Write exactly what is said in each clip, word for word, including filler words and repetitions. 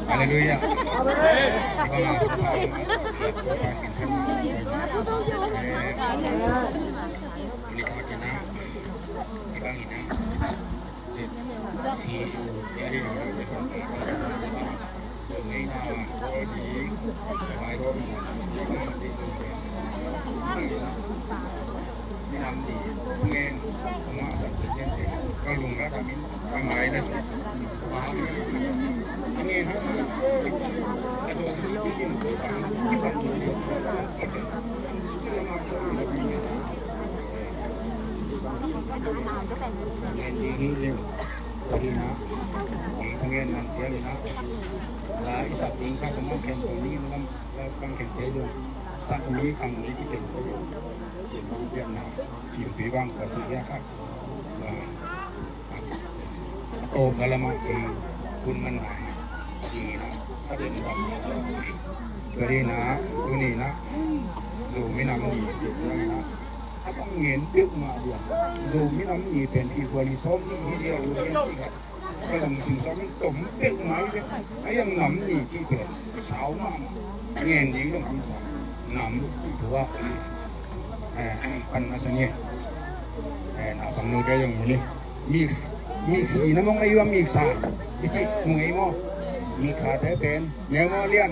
Halleluiah. Tua hi na, i ka ngen man tia hi na, la i sap ding kha ka mawk khen tua ni lam, la bang khen te dong, sak mi khang mi ki khen tua, khen tua pian na, kim pi bang kua tu ya kha. A tawpna lamah ei hun man ngai, i na, sak in bang, tua hi na, tuni na, Zomi Nam Ni, tua hi na, a bang ngen peuhmah dia. Zomi Nam Ni pen February sawm nih hi ziau lo ngen ti kha. Ka lungsim sawm in tom peuhmah hi ve. A yang Nam Ni cih pen sau mahmah. Ngen ding dong hamsa. Nam cih thu ah, eh, pan masa ni. Eh, na bang nu dai yang mu ni. Mix, mix i na mong ai wa mix sa. I cih mong ai mo. Mix sa te pen. Neu mo lian.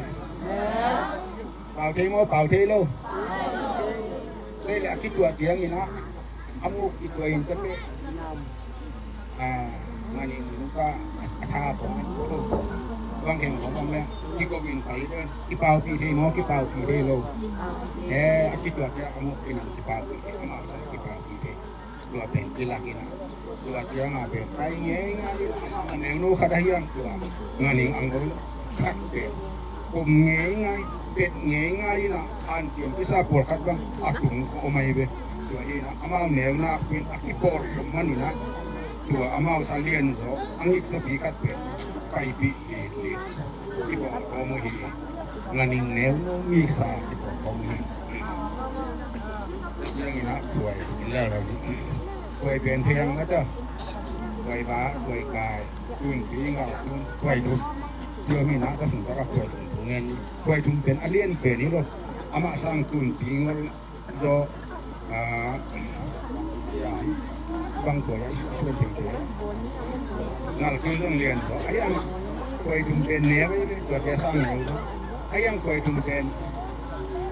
Pau thei maw, pau thei lo? Lei le a kituah ciangin ah, a muk kituah in tete. Ah, mani muka a tha pong. Bang khen kong bang le, kiko in pai le, kipaupih thei maw, kipaupih thei lo? Eh, a kituah ciang a muk in kipaupih thei, a muk in kipaupih thei. Tua pen kilak in a, tua ciang a pen pai ngeingai in a, a neu no khat a hiam tua, nganing ang khat pen kum ngeingai, pet ngeingai in a, an tiam pisa pawlkhat bang a tung om ai ve. Tua in a, amau neu nak pen a kipawl om man in a, tua amau sa lian zaw a ngik zaw pi khat pen paipih lit lit. Kibawng kawm uh hi. Nganing neu no miksa kibawng kawm uh hi. Ciangin ah kuai in la lo ni. Kuai pen phiang na ta. Kuai ba, kuai kai. Tun pi ngau tun, kuai tun. Ciangin ah ka sung ta ka kuai tun. Ngen kuai tun pen a lian pen hi lo. Amah sang tun pi ngau. Zo, ah, ya, bang ko ya, isu, isu, isu, isu. Ngal kul zong lian zo. Ayang kuai tum pen ne, bai, bai, tua tia sang ne. Ayang kuai tum pen.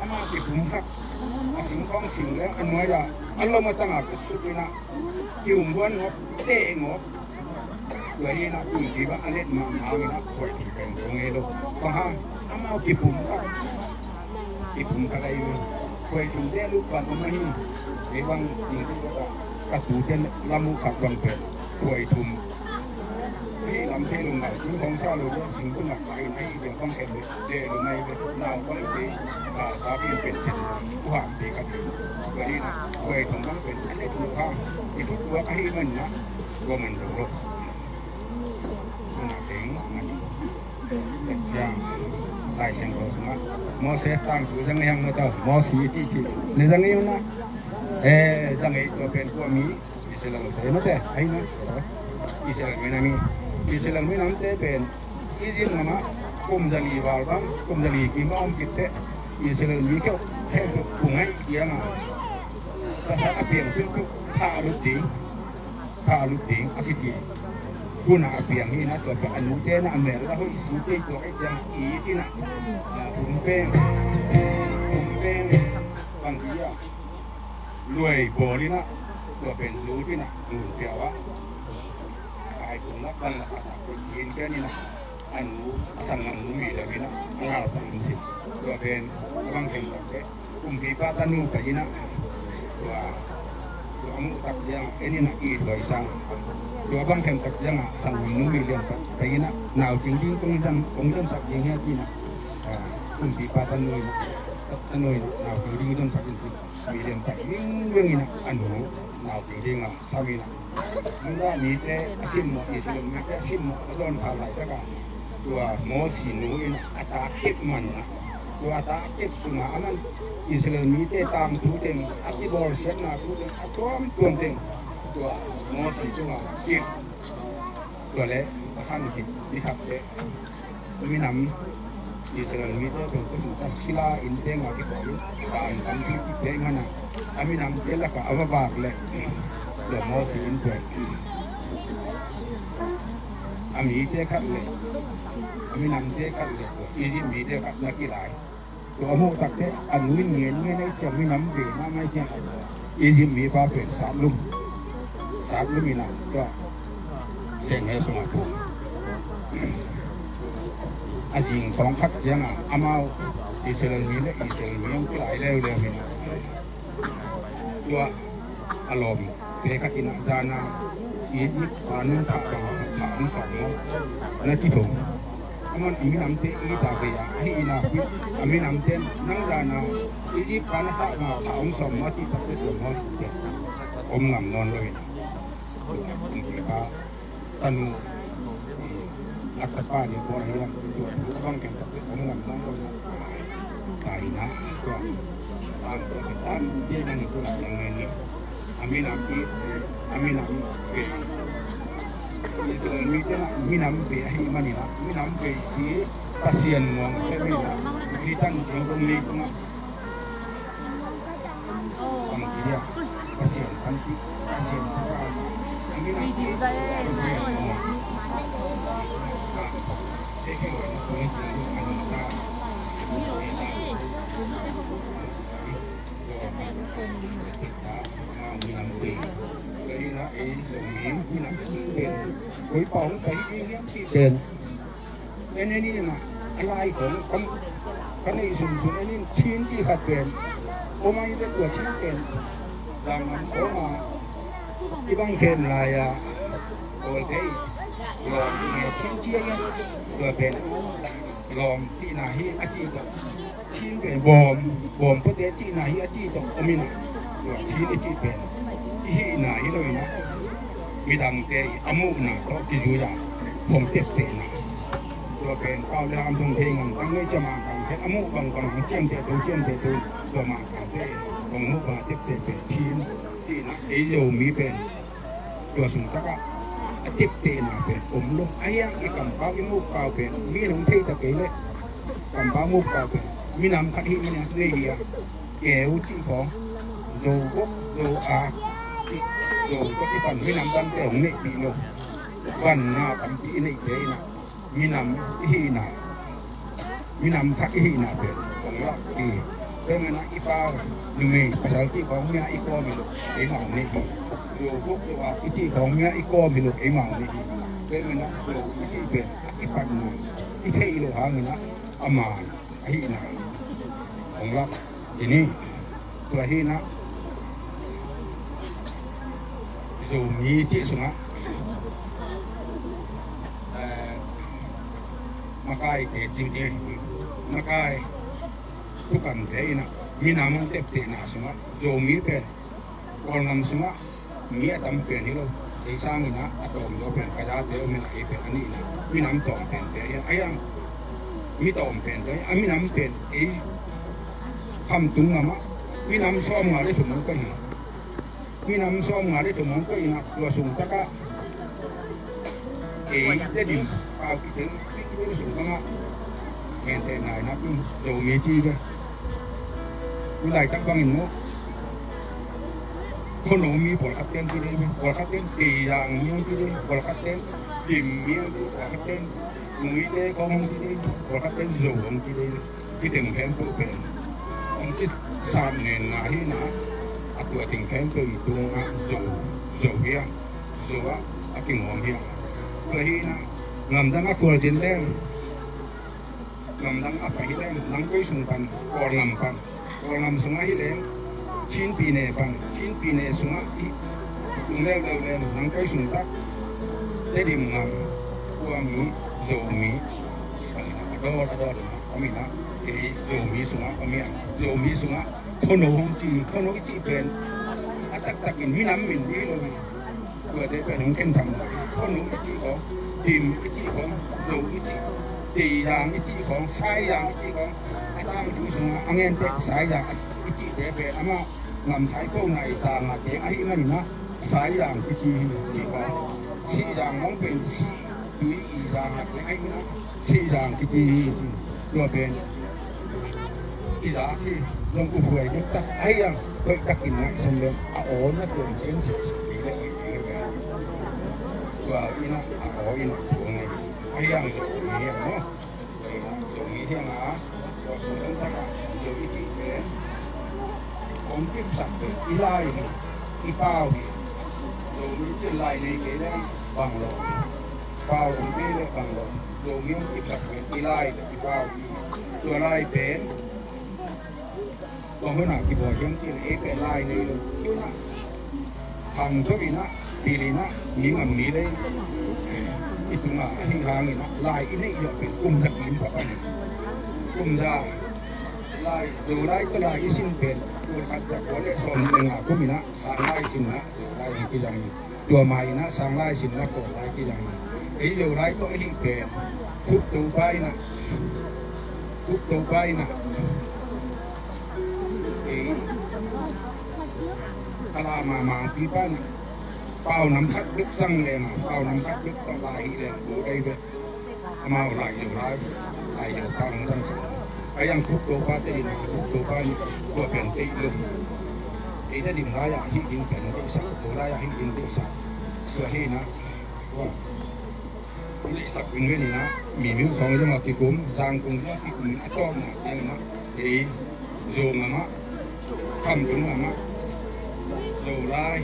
Ama ki tum khat. A sing kong sing le, a nuai ya. A lo ma tang a, ki suk ina. Ki um buan ngop, te ngop. Tua hi na kum ti bang a let mah hangin ah kuai tum pen dong ei lo. Bang hang amau kipum kha, kipum kha lai lo. Kuai tum te luk bang om ahi. Ei bang ing tu ka, ka tu te lam uh khat bang pen kuai tum. Hih lam te lung ngai tum kong sa lo lo sing tum nak pai nai dia bang ken le. Te lung nai le nau bang te ka, ka pen pen chen. Kuam te ka pen. Tua hi na kuai tum bang pen a let luk hang. Itu tua ka hi man na. Tua man lo lo. Lai Siangtho sungah Moses tangthu zang ei hang mawtaw, Moses i cihcih ne zang ei uh na. Eh, zang ei tua pen kua mi Israel te mawte ahi na. Israel minam i, Israel minamte pen Egypt namah kum zali val bang, kum zali kim bang om kitte Israel mi kheuh kheuh kung ahi ciangah ka sat a piang piang piang thah a lut ding. Kha a lut ding a kiti. Kuna a piang hi na tua pen a nute na a mel la hoih si kei tua kei tiang i tina. Tum peng, tum peng bang hi a luai bawl ina tua pen zu tina nun piau a. Ai kum lak bang lak a tak pen kin ken ina. A nu, a sanggam nu mi dam in a, a ngal tak in si. Tua pen, a bang khen tak te, kumpipa tanu pai in a, tua, tua a muh tak ciang, en in a i tua i sang. Tua a bang khen tak ciang a, sanggam nu mi lian tak pai in a, nau ting ding kong zam, kong zam sak ding hia ci in a. Kumpipa tanu in a, tanu in a, nau ting ding zam sak in ci. Mi lian tak ding ding in a, a nu, nau ting ding a, sam in a. Judah mite a simmawh, Israel mite a simmawh a zawn kha laitak a, tua Mosi nu in a ta kip man a, tua ta kip sungah a man Israel mite tangthu teng, a kibawlsiatna thu teng, a tuamtuam teng, tua Mosi tungah kip. Tua le a khan khit ni khat te minam Israel mite pen tua sung ta sila innte nga kikawm in, taan tampi kipia i mana a minamte laka a va vak le tua Moses in tua a mite khat le a minamte khat le tua Egypt mite khat na kilai. Tua a muh takte a nu in ngen ngen ei ciang minam ve na mai ciang Egypt mipa pen satlum satlum ina tua seng he sungah pu a zing khawng khat cianga amau Israel mi le Israel mi hong kilai leuleu ina tua a lawm te khat ina zana Egypt pa nang thah bang thah hong sawm maw na ci thong. Aman a minamte i ta ve a ahi ina pui a minamte nang zana Egypt pa na thah bang thah hong sawm maw ci takte tua Moses te om ngam nawn lo ina. Tua ka tanu a tapa dia buat hiam tua tu abang ken tapi om ngam nang lo. Taina tua am tua tam dia nang tu nak yang ni. Amin am i amin am be. Israel mi te na minam be ahi manina minam be si Pasian muang se mina. Ni tan jing dong ni tu na. Bang ci dia Pasian panpih Pasian pura. Video dah eh. Oi pawng pai hiam ci pen. En en in a lai khong kan kan ei sum sum en in chin ci khat pen. O mai ve tua chin pen. Zang an o ma i bang khen lai a. Ol dei lom ne chin ci a tua pen. Lom ci na hi a ci tua. Thin pen bawm bawm pawte cihna hi a cih tawh om ina. Tua thin i cih pen i hihna hi lo ina. Midangte i a muhna tawh kizui a hong teptehna. Tua pen pau le ham thong thei ngan tang nei cama kang pen a muh bang bang hong ciamteh tu ciamteh tu tua ma kangte hong muh bang a tepteh pen thin. Hihna ei Zomi pen tua sung takah a teptehna pen om lo. A hiang i kampau i mukpau pen mi in hong thei ta kei leh kampau mukpau pen minam khat hih manin nei hi a keu cih khawng zo gok zo a cih zo gok i pan minam dangte hong neihpih lo. Vanna tampi i neihte inah minam i hihna minam khat i hihna pen kong lak hi. Tua manin ah i pa numei pasal cih khawng mi-ah i kawm hi lo eimau nei hi. Zuau guk zuau ak i cih khawng mi-ah i kawm hi lo eimau nei hi. Tua manin ah zuau i cih pen a kipatna i theih loh hangin ah a man a hihna kong lak. Tini tua hi na Zomi cih sungah eh, makai te cih ni makai tukante inah minam hong teptehna sungah Zomi pen Kawlngam sungah mi a tam pen hi lo. Ei sangin ah a tawm zaw pen ka zate om inah ei pen a nihna minam tawm pente hi a hiang mi tawm pente a minam pen ei Khamtung ngamah minam sawm nga le thum hong koih hi. Minam sawm nga le thum hong koih inah tua sung takah ei Tedim pau kiteng kiteng sung bangah gentehna inah tun Zomi ci ve. Tu laitak bangin maw khuano mi pawlkhat ten ci dei ve. Pawlkhat ten Teizang mi hong ci dei. Pawlkhat ten Dim mi hong ci dei. Pawlkhat ten Muite khawng hong ci dei. Pawlkhat ten Zo hong ci dei ve. Hih teng khempeuh pen hong kisam nenna hi na a tua teng khempeuh i tungah Zo Zo hi a Zo ah a kingawm hi a tua hi na ngamdang a khualzin leng ngamdang a pai hi leng nang koi sung pan Kawlngam pan Kawlngam sungah hi leng Chinpi ne pan Chinpi ne sungah hi tung leuleu leng nang koi sung tak Tedim ngam Khuami Zomi a dawl a dawl a om inah kei Zomi sungah om hi a Zomi sungah khuano hong ci khuano i cih pen a taktakin minam min dih lo hi. Tuate pen hong khen tham lo khuano i cih khawng Dim i cih khawng Zo i cih Teizang i cih khawng Saizang i cih khawng a tangthu sungah a ngenteh Saizang i cihte pen amah ngam sai pona i cangah teng ahih maninah Saizang kici hi cih khawng Sihzang hong pen Sih I, i zang at le ai na, si zang kici hi ci. Tua pen i zak hi, zong uphuai dek tak ai ang, hoih takin ngaihsun le a aw na tuan ken si si ki le oi ki le. Tua ina a aw ina tuan ngai. Ai ang zong ni hi ang no. Zong ni hi ang a. Tua su san tak a zong i ki le. Kong kipsak pen i lai hi, i pau hi. Zong ni pen lai nei kei le bang lo. Pau om kei le bang lo. Zomi hong kipsak pen i lai le i pau hi. Tua lai pen bang hun a kibawl hiam cih leh ei pen lai nei lo. Hun a khang tawh in a, pil in a, mi ngam mi lei i tung a, ahi hangin a lai i neih zawh pen kum za kim pah pan hi. Kum za lai, Zolai tawh lai i sin pen tul khat za kua le sawm le nga kum in a sang lai sin a Zolai hong kizang hi. Tua ma in a sang lai sin la kawl lai kizang hi. Ei Zolai tawh ahi pen Khup Topa in a, Khup Topa in a, ei Kala Ma Mangpi pa in a, pau nam khat bek sang leng a, pau nam khat bek tawh lai hi leng, bu dai bek. Amau lai Zolai, lai Zolai pa hong sang sang. Ai ang Khup Topa te in a, Khup Topa in tua pen te lo. Ei te dim lai a hi ding pen te sak, Zolai a hi ding te sak. Tua hi na. Tua sak pin ve ni na. Mi miu khong zong a kikum, Zangkung zong a kikum in a tawpna te na. Ei Zo ngam ah, Khamtung ngam ah, Zolai,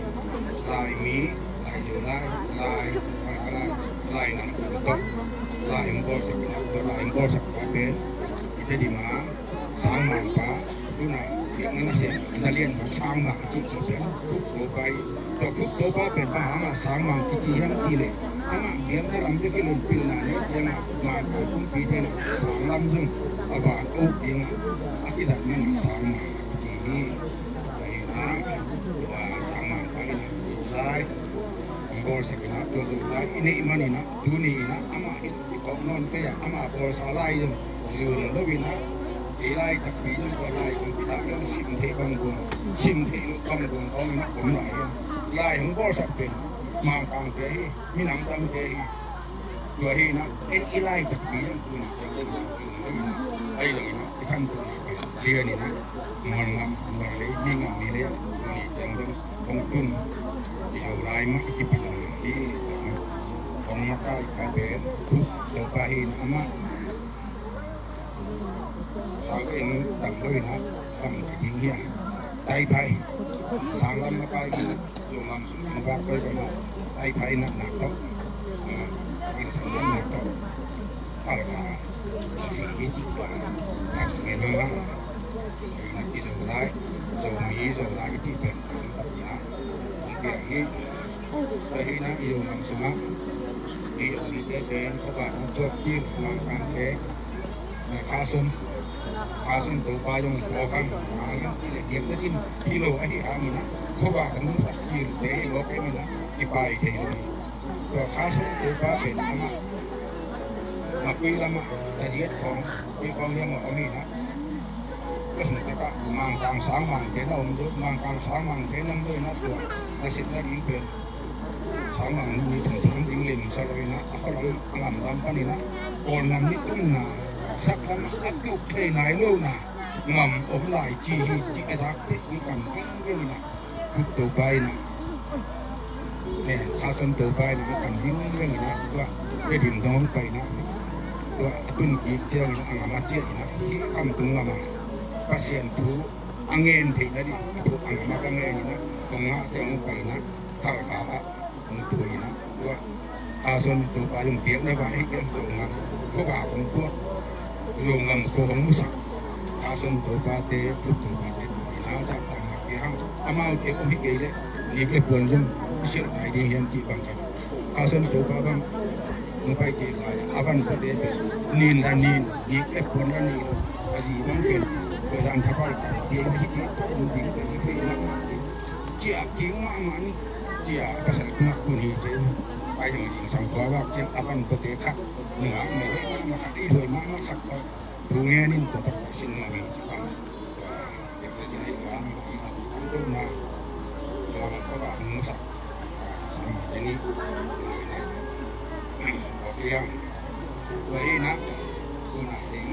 Laimi, Lai Zolai, Lai, Lai, Lai, Lai nam tawh, Lai hong bawlsak in a, Lai hong bawlsak pa pen i Tedim a Sangmang pa, tuna biakna nasem Zalian Sangmang cihcih pen Khup Topa hi. Tua Khup Topa pen bang hanga Sangmang kici hiam cih leh amah biakna lam bek hi lo in pilna neih ciangah Mangkang kumpite in a sang lam zong a van uk dingah a kizat man a Sangmang kici hi. Tua hi na, tua Sangmang pa in a Zolai hong bawlsak in a, tua Zolai i neih man in a, tuni in a amah in i phawk nawn kei a, amah bawlsa lai zong zun lo in a, ei lai takpi zong tua lai zong kitak lo sim theih bang buang, sim theih lo bang buang kawm in a om lai hi. Lai hong bawlsak pen Mangkangte hi, minam tamte hi. Tua hi na, en i lai takpi zong tuni ciang zong zun lo in a, ai lo in a, i khantohna pen lian in a, mual ngam mual lei, mi ngam mi lei, tuni ciang zong hong tun i Zolai mah i kipan hi. Hong makai ka pen Khup Topa hi na, amah sau en dam lo in a, dam ci ding hi a. Taiphai, sang lam makai ka, Zo ngam sung in vak koi koi na, Taiphai natna tawh, in sang natna tawh, Halkha, si i cih tua, hak ngen lo na. Ina i Zolai, Zomi Zolai i cih pen, sung tak ina, hong piang hi. Tua hi na i Zo ngam sungah i Zomite pen khuavak hong tuak cil Mangkangte, Khason, Khason Topa zong pawlkhang a hiam cih leh biakna sin hi lo ahi hangin a, khuavak hong sak cilte hi lo kei min a, kipai thei lo hi. Tua Khason Topa pen amah Mapui lamah Taziat khawng, Pi khawng hiam a om hi na. Tua sung takah Mangkang Sangmangte na om zo, Mangkang Sangmangte na om zo hi na, tua nasepna ding pen Sangmang ni thum thum ding lim sa lo hi na, a khualam a ngamlam pan hi na, Kawlngam ni tumna, saklam a kiuk thei nai lo na ngam om lai ci hi ci a zakte hong kan vingveng hi na. Khup Topa in a, eh, Khason Topa in a hong kan vingveng in a, tua Tedim zong hong pai in a, tua a tun kik ciangin a ngam a ciah in a, hih Khamtung ngam a Pasian thu a ngen theihna ding a thu a ngam a ka ngen in a, hong ngah ciang hong pai in a, Halkha ah hong tu in a, tua Khason Topa zong biakna vai hi kei, Zo ngam khuavak hong puak, Zo ngam khua hong musak, Khason Topate, Khup Topate tu in a zahtakna pia hang. Amaute om hi kei leh nik le puan zong i silh nai ding hiam cih bang khat. Khason Topa bang hong pai kei lai a van pate pen nin la nin, nik le puan la nin, a zi bang pen tua dan thapai ka kei hi kei, tua om ding pen hi kei mahmah kei. Ciah king mahmah ni. Cia pasal tungah kun hi ci. Pai dong zingsang khua vak ciang a van pate khat, nungak mei hoih mahmah khat, i thuai mahmah khat tawh thu ngen in tua tak sin nuam hi ci bang. Tua biakna sin ahi bang, i khantohna tua bang khuavak hong musak Sangmangte ni. Tua Tua hi na, tuna teng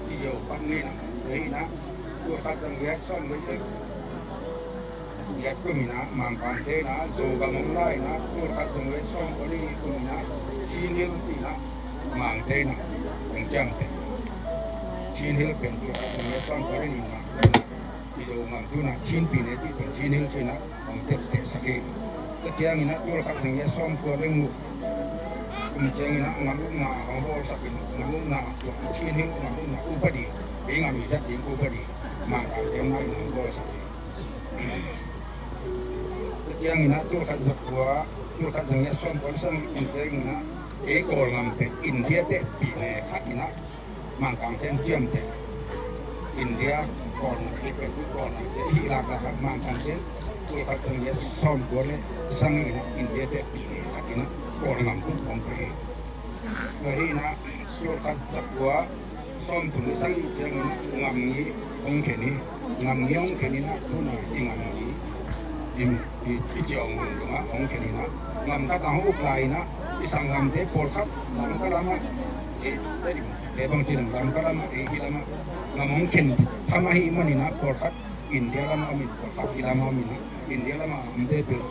i Zo pan ni na, tua hi na, tul khat za giat sawm le giat, giat kum in a, Mangkangte in a, Zogam hong lai in a, tul khat za giat sawm kua le nih kum in a, Chin Hill ci in a, Mangte in a hong ciamteh. Chin Hill pen tul khat za giat sawm kua le nih in a, i Zogam tu in a, Chin Pi ne cih pen Chin Hill ci in a hong teptehsak hi. Tua ciangin a, tul khat za giat sawm kua le guk kum ciangin a, gam ukna hong bawlsak in, gam ukna, tua Chin Hill gam ukna upadi, ei gam i zat ding upadi, Mangkangte mah in hong bawlsak hi. Tua ciangin a, tul khat za kua, tul khat za giat sawm kua le sagih kum ciangin a, ei Kawlgam pen India tehpih ne khat in a, Mangkangte in ciamteh. India Kawlgam, ei pen Kawlgam te, hih laklak a Mangkangte in tul khat za giat sawm kua le sagih in a, India tehpih ne khat in a, Kawlgam tung hong pai hi. Tua hi na, tul khat za kua sawmthum le sagih ciangin a, Ngamngi hong khen hi. Ngamngi hong khen in a, tu in a i Ngamngi, i, i, i Ciaung Ngun tung a hong khen in a, gam khat a hong uk lai in a, i sanggamte pawlkhat Lamka lam ah, eh, eh, bangci in a, Lamka lam ah, eh, hih lam ah gam hong khen tham ahih manin a, pawlkhat India lam ah om in, pawlkhat hih lam ah om in a, India lam ah omte pen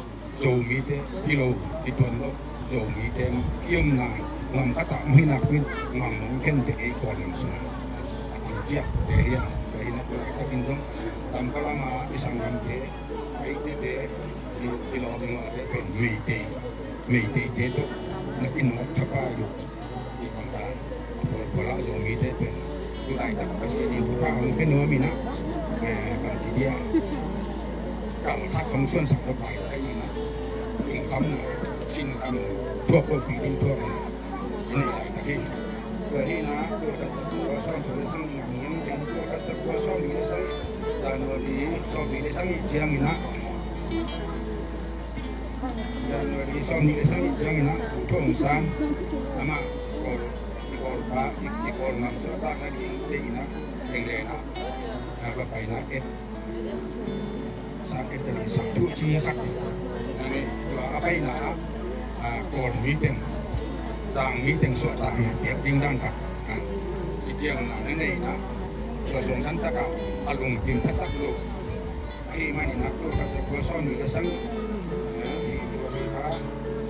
Zomite hi lo, hi tuan lo, Zomite i omna gam khat ah om hi nak pen, gam hong khente ei Kawlgam sungah a tam ciah te hi a. Tua hi na, tua laitak in zong Lamka lam ah i sanggamte, Paite te, i, i lawm i gualte pen Meitei, Meiteite tawh na kinawk thapai uh. Tua, tua lah Zomite pen tu laitak Pasian in thupha hong pia nuam in a, eh, bangci dia, kalthak hong suansak tua laitak in a, inn kham, sin kham, thuak lopi ding thuak in a, i neih laitak hi. Tua hi na, tul khat za kua sawmthum le sagih, Ngamngi hong khen, tul khat za kua sawmli le sagih, January sawmli le sagih ciangin a, January sawmnih le sagih ciangin a, Pu Thong San, amah Kawl, i Kawlpa, i, i Kawlgam suahtakna ding te in a, England ah, a va paina et, sang et dali sang thu ci khat. Tua a paina ah, a, Kawl mi teng, Zang mi teng suahtakna piak ding dan khat, a, i ciangna na nei in a, tua sungsan tak a, a lungkim pha tak lo. Ahih manin a, tul khat za kua sawmli le sagih,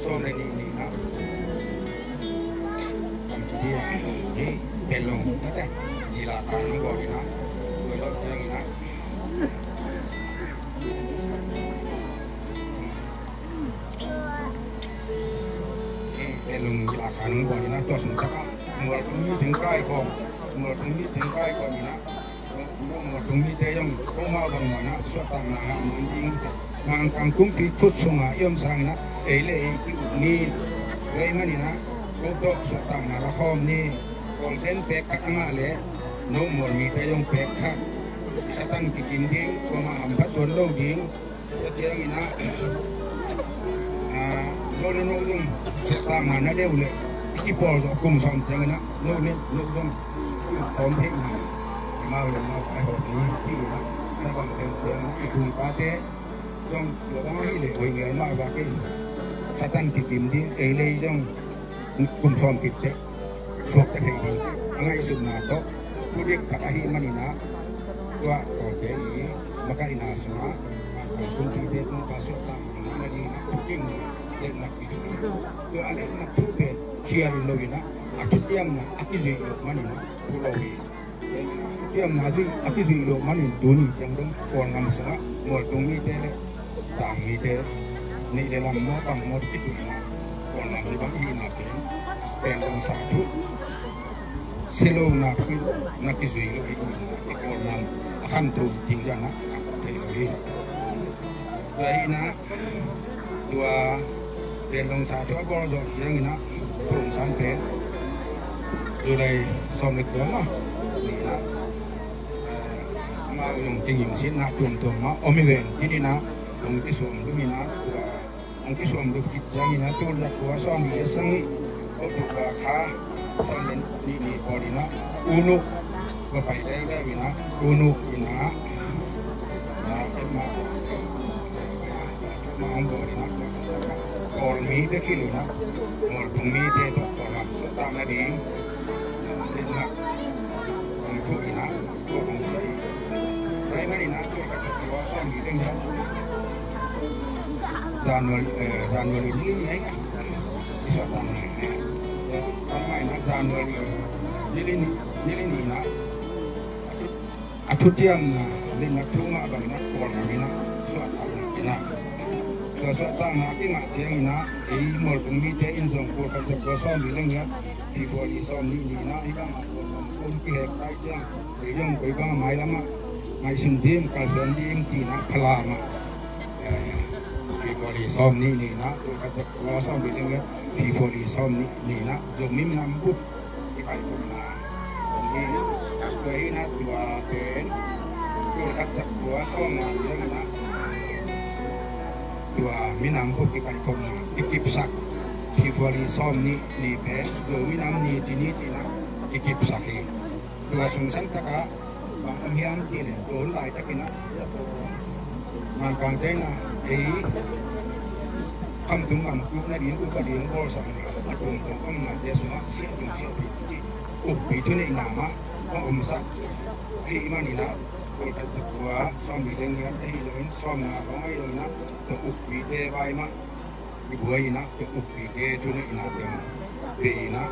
sawm le nih ni in a, kam ci dia, hih Pen Lung, mate, ni la ka nung bawl in a, tua lo ciangin a, Pen Lung ni la ka nung bawl in a, tua sung tak a, Mualtung mi teng kaikhawm, Mualtung mi teng kaikhawm in a, Mualtung mite zong, ko mah bang mah na, suahtakna ngah man ding. Mangkang kumpi khut sungah i om sangin a, ei le ei ki-uk ni. Tua ahih manin a, ko tawh suahtakna la khawm ni. Kawlten pek khat a ngah leh, no Mual mite zong pek khat. Satan kikim ding, kuamah hampha tuan lo ding. Tua ciangin a, a, no le no zong suahtakna na deuh leh, i kipawl zawh kum sawm ciangin a, no le no zong i uk khawm theih na, i mau le mau pai hawm ni ci in a, na bang teng ciang i kungpate zong tua bang ahih leh hoih ngel mah va kei, Satan kikim ding, ei le ei zong kum sawm khit teh suakta thei ding a ngaihsutna tawh thudik khat ahih manin a, tua tawte i makaihna sungah Mangkang kumpite tung pa suahtakna ngah nading a thukim letmat i duh hi. Tua a letmat thu pen khial lo in a, a thutiamna a kizuih loh manin a thu lo hi. Thutiamna zuih a kizuih loh manin tuni ciang dong Kawlgam sungah Mualtung mite le Zang mite nih le lam maw bang maw kituihna, Kawlgam i bang ihihna pen, pen dong sa thu, sia lo nak pen na kizuih lo hi. I Kawlgam a khanto ding zan a thei lo hi. Tua hi na, tua pen dong sa thu a bawl zawh ciangin a, Pu Thong San pen July sawm le kua mah ni na, amau zong kingimsitna tuamtuam mah om hi ven, hi ni na, hong kisuam dum hi na, tua hong kisuam dum khit ciangin a, tul za kua sawmli le sagih, October kha sawm le nih ni pawl in a, U Nu va pai leuleu in a, U Nu in a, a, mah, mah hong bawl in a, Kawlmi bek hi lo in ah, Mualpung mite tawh Kawlgam suahtakna ding, letmat hong thuh in ah, tua hong suah hi. Tua ahih manin ah, tua ka tua sawm ni ding hiam. January, eh, January ni li ni ahi a, i suahtakna. Tua ahih manin ah January ni li ni, ni li ni in ah, a thutiamna, letmat thu ngah bangin ah Kawlgam in ah suahtakna kingah. Tua suahtakna kingah ciangin ah, ei Mualpung mite in zong Kawlgam tua sawm ni leng hiam, February sawm ni ni in ah, hih bangah Kawlgam kum kihek lai ciang, ei zong koi bang a mailam ah ngaihsun ding, kalsuan ding ci-in ah Falam ah, eh, February sawm ni ni in ah, Kawlgam tua sawm ni leng hiam, February sawm ni ni in ah, Zomi minam bup kikaikhopna om hi. Tua hi in ah, tua pen, tua khat zak tua sawm nga ciang in ah, tua minam bup kikaikhopna kikipsak, February sawm ni ni pen Zo minam ni ci ni ci in ah kikipsak hi. Tua sungsan takah bang om hiam cih leh, tua hun laitakin ah Mangkangte in ah ei Khamtung gam kup nading, kup nading bawlsakna a tuamtuam om nate sungah siah tung siah tung cih ukpi thuneihna mah hong omsak ahih manin ah, Kawlgam tua sawm ni leng hiam ahi lo in, sawm nga khawng ahi lo in ah, tua ukpite vai mah i buai in ah, tua ukpite thuneihna teng bei in ah,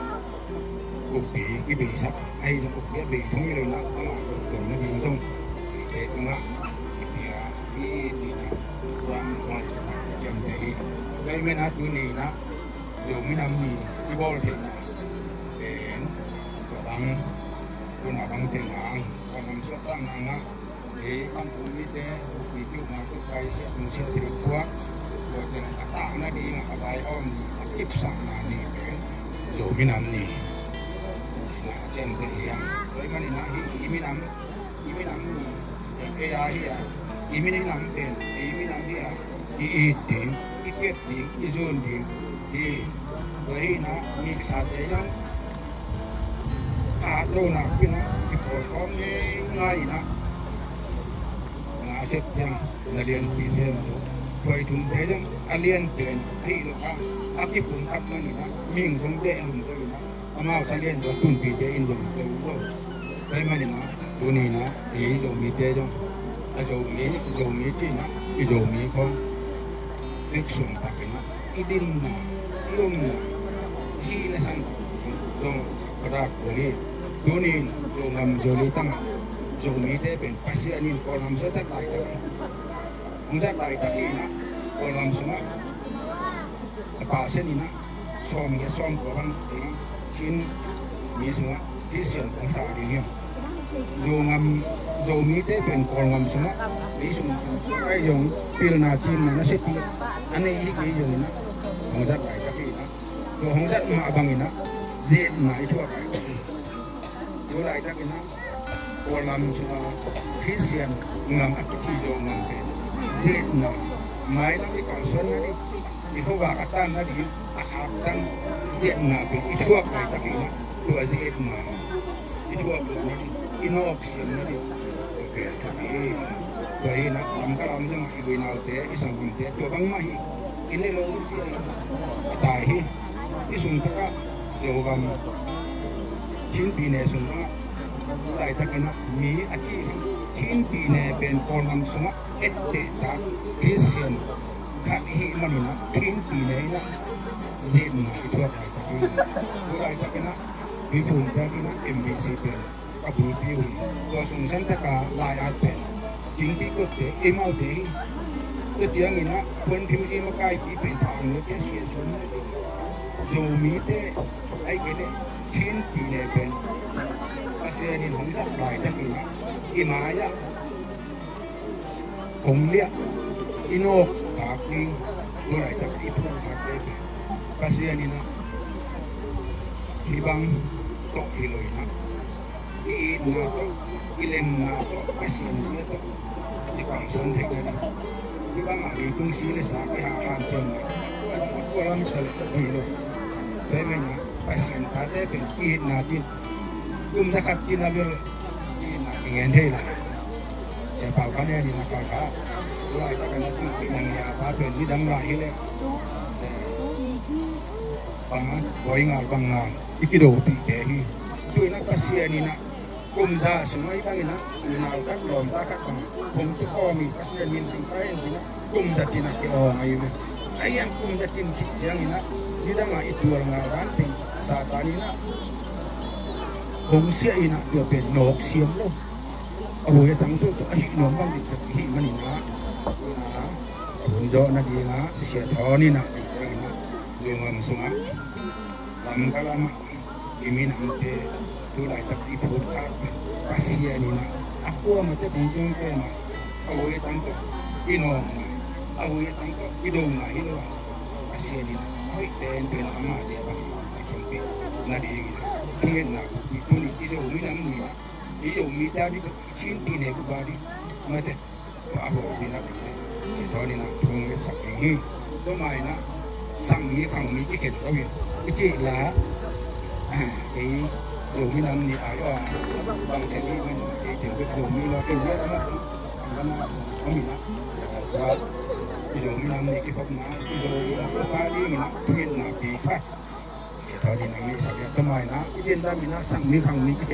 ukpi i beisak ahi zong, ukpi a bei thong hi lo in ah, amah tua nading zong ukpite tungah i pia hi ci-in ah, tua hong lai ciamteh hi. Tua ahih manin ah tuni in ah Zo minam ni i bawl theihna pen tua bang, tuna bang teng hang, Kawlgam suahtakna ngah, ei Khamtung mite ukpi kiukna, kup kai, siah tung siah tung puak, tua teng a tak nading a vai a om ni, a kipsakna ni pen Zo minam ni. Ina ciamteh hi hang. Tua ahih manin ah hih i minam, i minam ni, ei a hi a, i minam pen ei minam hi a, i it ding, i kep ding, i zun ding hi. Tua hi in ah, miksate zong ka hat lo nakpi in ah, i pawlkhawm ngeingai in ah, na sep ciang na lianpi sem lo. Thuaithumte zong a lian pen ahi lo a, a kipum khat man in ah, mihing zong dehlum zo in ah, amau sa lian zo, tunpite in zong zo lo. Tua ahih manin ah tuni in ah ei Zomite zong, a Zomi, Zomi ci-in ah i Zomi khawng bek suang takin ah i dinna, i omna, i hihna san zong ka dak kul hi. Tuni in Zogam Zolei tangah Zomite pen Pasian in Kawlgam sung a zat laitak hi. Hong zat laitak hi in ah, Kawlgam sungah a percent in ah sawmgiat sawmkua bang ei Chin mi sungah Christian kong sa ding hi. Zogam, Zomite pen Kawlgam sungah ei sung sung sung ai zong pilna cimna na sepih a nei hi kei zongin ah, hong zat laitak hi in ah, tua hong zat mah bangin ah, zetna i thuak laitak hi. Tua laitakin ah Kawlgam sungah Christian gam a kici Zogam pen zetna, mailam i kalsuanna ding, i khuavak a tanna ding a khaktan zetna pen i thuak laitakin ah, tua zetna i thuak loh nading, i nawk siam nading tua pen thupi hi. Tua hi in ah, lamka lam zong i guinaute, i sanggamte tua bangmah hi. I ne lo nusia hi, a tai hi. I sung takah Zogam, Chin pyine sung bangah, tu laitakin ah mi a ci hi. Chin pyine pen Kawlgam sungah etteh ta Christian khat i hih manin ah, Chin pyine in ah zetna i thuak laitak hi. Tu laitakin ah, mi phum tak in ah M B C pen ka bulpi uh hi. Tua sungsan taka lai-at pen Cingpi kotte, ei maute hi. Tua ciangin ah, puanphim i makaipi pen Thang Nyo te, Sia Sum te, Zomite, ahih kei leh Chin pyine pen Pasian in hong zat laitakin ah, i mai-ah kong liah, i nawk khak ding, tua laitak i phum khak ding pen Pasian in ah, hih bang tawh hi lo in ah, i itna tawh, i lemna tawh, Pasian bia tawh i kalsuan theihna ding. Hih bangah leitung si le sa kiha hanciamna, tua lam ta le hi lo. Tua ahih manin ah Pasian tate pen i itna cin, kum zakhat cin a bel i itna kingen thei lai. Sia Pau Khan En in a kalkal, tu laitak a na tung pi nang le a pa pen nidang lai hi leh, eh, Bang a, buai ngal bang ngal i kidopihte hi. Tu-in ah Pasian in ah kum za sung ah i bang in ah unau khat lawmta khat bang hong kikhawm hi. Pasian min thang kai in ah kum za cin ah ki-awng ahi ve. Ahi hang kum za cin khit ciangin ah nidang a i tual ngal dan teng Satan in ah hong siah in ah tua pen nawk siam lo. A huai a tangthu tawh a hih nuam bang ding khat hih manin ah, a hun zawhna dingah Sia Thawn in ah, Zogam sungah, Lamka lamah i minamte tu laitak i phut khak pen Pasian in ah a kuamah teh hong tung pen ah, a huai a tangthu i nawkna, a huai a tangthu i dona hi lo ah, Pasian in ah a hoih pen pen ah ama zia bang a sungpih nadingin ah thungetna i tuni i Zo minam ni ah i Zo mite a ding, Chin pi ne ku ba ding, mate, a ho ding a ding. Sia Thawn in ah thungetsak ding hi. Tua ma in ah sangmi khangmi kikhen lo hi. I cih la, ei Zo minam ni ai aw, bang te mi man ei te bek Zo mi lo te mi a ma, a ma, a mi na. I Zo minam ni kikhopna, i Zo mi na pa ding in ah thungetna pi kha. Sia Thawn in ah mi sak ya, tua ma in ah i pian dam in ah sangmi khangmi kikhen